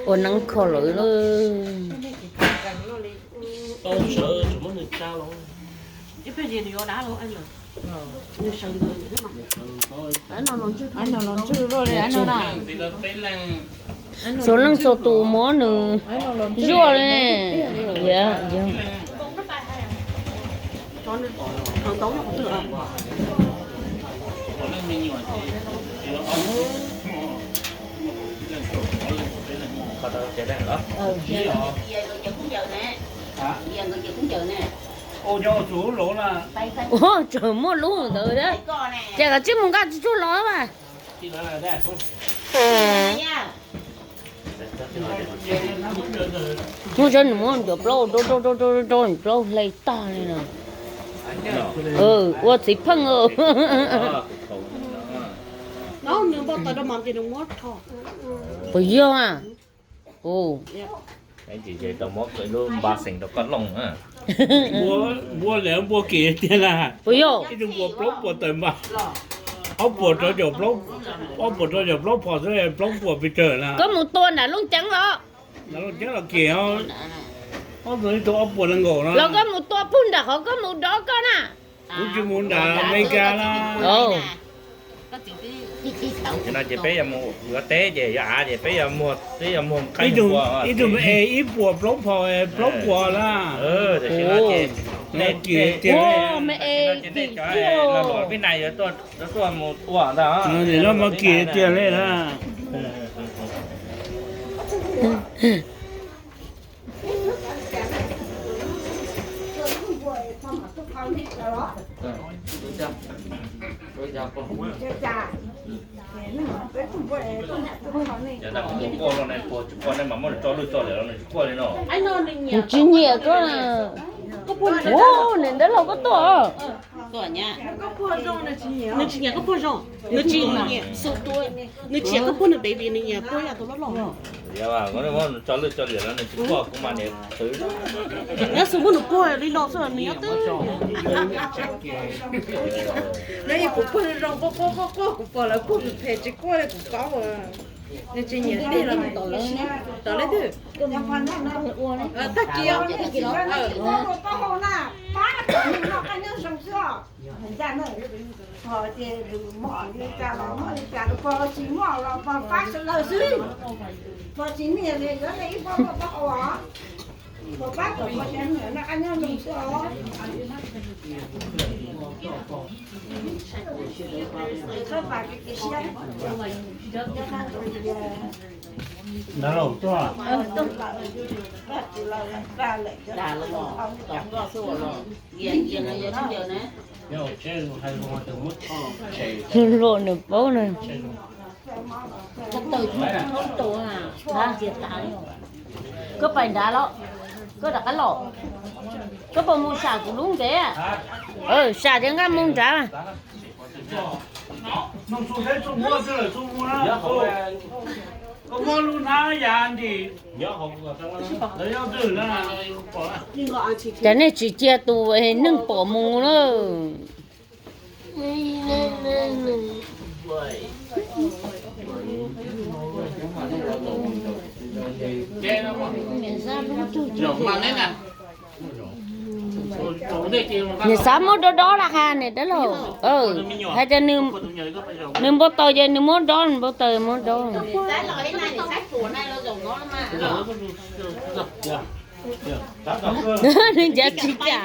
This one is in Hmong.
Ua neeb kho lawm. Txhua leej txhua tus muab nws zuaj li. Ua tseem muaj lub ntawd thiab. Ces koj tsis mus nkaj tsis tsuag los mas. Muab tseeb nws muab ncuav plaub rau rau rau rau ncuav plaub hle tag li no. Ua txiv pheej. Puas yog a? Tau muab lub npa xeem rau koj looj. Npua lawv npua kim tiag na. Puas yog? Ib tug npua plaub puas tawm npas, ob puas rau caum plaub, ob puas rau caum plaub phom xwb, plaub puas pes tsawg na. Koj mus tua nram Looj Ceeb los? Nram Looj Ceeb los kim, ob tug ib tug ob puas nees nkaum no. Los koj mus tua puag nram qhov koj mus dov koj na. Kuv tsis mus nram Amelikas na. Ces no ces peb yuav mus yuav teb ces yuav av ces peb yuav muag, peb yuav muag qeej. Ib tug me es ib puas plaub phom, plaub puas na. Kim tiag. Ua me es kim tiag. Peb na yuav tuaj mus ua ntag. Nim no mas kim tiag li na. Nws tsis nyiam koj. Ua, niam ntawd los koj tuaj. Nws tsis nyiam koj puag zoo, nws tsis nyiam, nws tsis nyiam koj puag nws baby, nws nyiam puag yam tus loj loj. Nyob xwb muab nws puag li no xwb nws nyob twb. Nws yog kuv puag zoo quaj quaj quaj quaj, kuv pom lawv puag phem phem tsis quaj li kuv paub. Nws tsis nyiam tiag los. Tau li twg? Tag kis os. Pab noj qab nyob zoo xwb os. Ces mom li cas los mom li cas, pog tsis mom los pog pab sawv daws xwb. Pog tsis nyiam li yuav li ib pog pog pab hau os. Pog pab kom pog noj qab nyob zoo xwb os. Ntawd los tuaj. Luaj nws paub na. Koj pais nrad los? Koj rov qab los? Koj puas mus sam kuv lub ntxev? Sam ces nkaj mus nrad. Cas nej tsis cia tus neeg pom mus na? Niam xav muab dob dob lawm hais niam dab laug. Hais tias nws npau taws ces nws muab dob, nws npau taws muab dob. Nws ncav tsis kam.